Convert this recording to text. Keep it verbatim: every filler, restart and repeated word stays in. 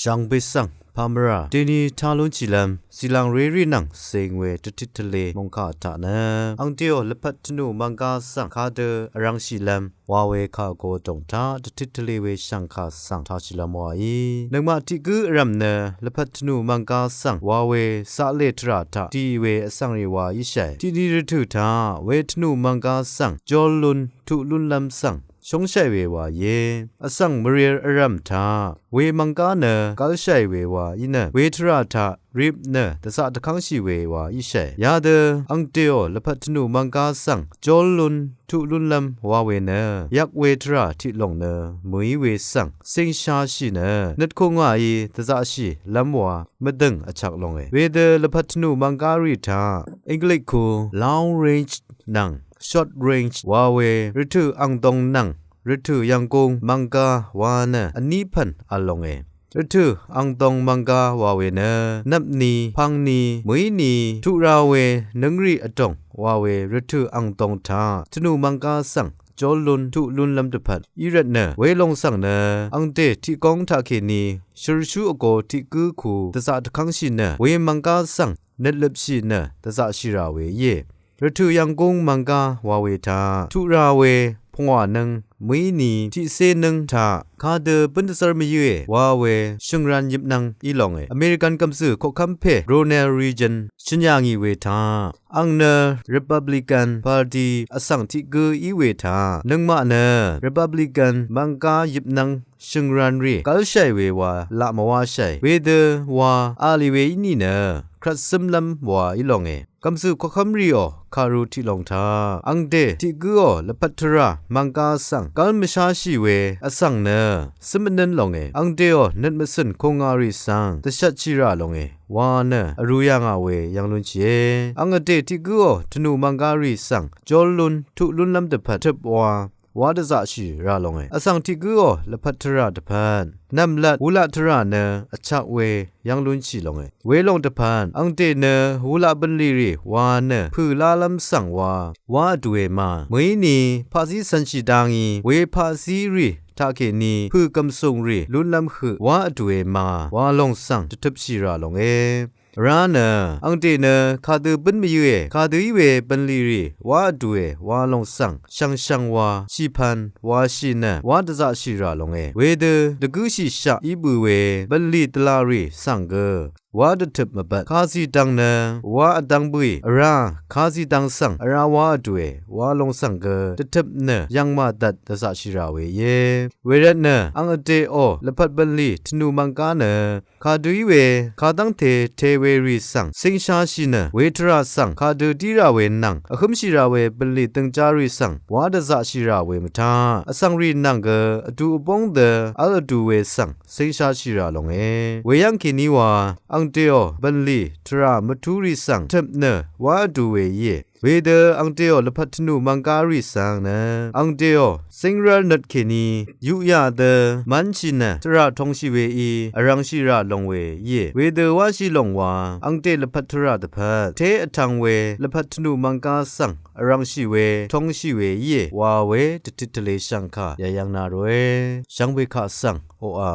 Shvngbe svng pamvra deni talunshìlvm zìlàng rerì nvng zeng we dvtit tvle mungkà taq nø angdeò lvpat tvnù mvngga svng kadø vrvngshìlvm wa we kà vgo dòng taq dvtit tvle we shv̀ngkà svng tashìlvm wàí. Nøngmaq tiq gǿ vrv̀m nø lvpat tvnù mvngga svng wa we zaqlè tvrà taq dì we vsvngrì wa íshàe. Tiqni rvtø̀ taq we tvnù mvngga svng jol lun tuq lúnlv́m svng shóngshàì we wa íe. Vsvng mvril vrv̀m taq we mvngga nø gv́lshàì we wa í nø we tvrà taq rip nø dvzaq dvkv́ngshì we wa íshàe. Yadø angdeò lvpat tvnù mvngga svng jol lun tuq lúnlv́m wa we nø yvk we tvrà tiq lòng nø mø̀í we svng zingshashì nø nøtkung ngàí dvzaqshìlv́m wa mvdø̀ng vchvk longe. Wedø lvpat tvnù mvngga rì taq English ku long range nvng short range wa we rvtø̀ angdong nvng rvtø̀ yv̀nggūng mvngga wa nø vní pv̀n v̄l longe. Rvtø̀ angdong mvngga wa we nø nvpni pvngni mø̀íni tuq ra we nǿngrì vdòng wa we rvtø̀ angdong taq tvnù mvngga svng jol lun tuq lúnlv́m dvpvt í rvt nø welòng svng nø angdè tiq góng taqkèní shø̀rshú vgo tiq gǿ ku dvzaq dvkv́ngshì nø we mvngga svng nøtløpshì nø dvzaqshì rà we íe. Rvtø̀ yv̀nggūng mvngga wa we taq tuq ra we pungwà nǿng mø̀íni tiqcé nǿng taq kadø bǿn dvzv́r mvyǿe wa we shø̀ngran yøpnvng í longe. American gv̀mzø̀ koqkv́m pè Ronald Reagan shø̀n yà ngì we taq ang nø Republican Party vsvng tiq gǿ í we taq nøngmaq nø Republican mvngga yøpnvng shø̀ngran rì gv́lshàì we wa laq mvwáshàì. Wedø wa a lì we í nìnø krvt zǿmlv́m wa í longe. Gv̀mzø̀ koqkv́m rìò kàru tiq lòng taq angdè tiq gǿò lvpat tvrà mvngga svng gv́l mvsháshì we vsvng nø zǿm vnǿn longe. Angdeò nøt mvcø̀n kungà rì svng dvshvtshì rà longe wa nø vrū yà ngà we yv̀ng lúnshìe. Ang vdè tiq gǿò tvnù mvngga rì svng jol lun tuq lúnlv́m dvpvt tøp wa wa dvzaqshì rà longe. Vsvng tiq gǿò lvpat tvrà dvpvt nv̀mlat wulaq tvrà nø vchak we yv̀ng lúnshì longe. Welòng dvpvt angdè nø wulaq bø̀nlì rì wa nø pø̀ lálv́m svng wa wá vdùe ma. Mø̀íni paqzí cv̄nshì dangí we paqzí rì taqkèní pø̀ gv̀msùng rì lúnlv́m høq wá vdùe ma wa lòng svng dvtøpshì rà longe. Vrá nø angdè nø kadø bǿn mvyǿe, kadø í we bø̀nlì rì wá vdùe wa lòng svng shvngshvng wa shìpv̄n washì nø wá dvzaqshì rà longe. Wedø dvgǿshìshaq í bø̀ we bø̀nlì dvlà rì svng gø wá dvtøp mvbvt kazì dvng nø wá vdvng bø̀ì vrá kazì dvng svng vrá wá vdùe wa lòng svng gø dvtøp nø yv̀ng màdvt dvzaqshì rà we íe. Wervt nø ang vdèò lvpat bø̀nlì tvnù mvngga nø kadø í we kadv́ngte te we rì svng zingshashì nø we tvrà svng kadø dí rà we nvng vhǿmshì rà we bø̀nlì døngjá rì svng wá dvzaqshì rà we mvtaq vsvng rì nvng gø vdu vbóng dø v́l vdu we svng zingshashì rà longe. Weyv́ng kèní wa angdeò bø̀nlì tvrà mvtú rì svng tøp nø wá vdu we íe. Wedø angdeò lvpat tvnù mvngga rì svng nø angdeò zíngrv́l nøt kèní yuqyà dø mv́nshì nø tvrà tongshì weí vrvngshì rà long we íe. Wedø wáshì lòng wa angdè lvpat tvrà dvpvt té vtv̄ng we lvpat tvnù mvngga svng vrvngshì we tongshì we íe wa we dvtit tvle shv̀ngkà yayv̄ng na ròe. Shvngbe kaq svng oqà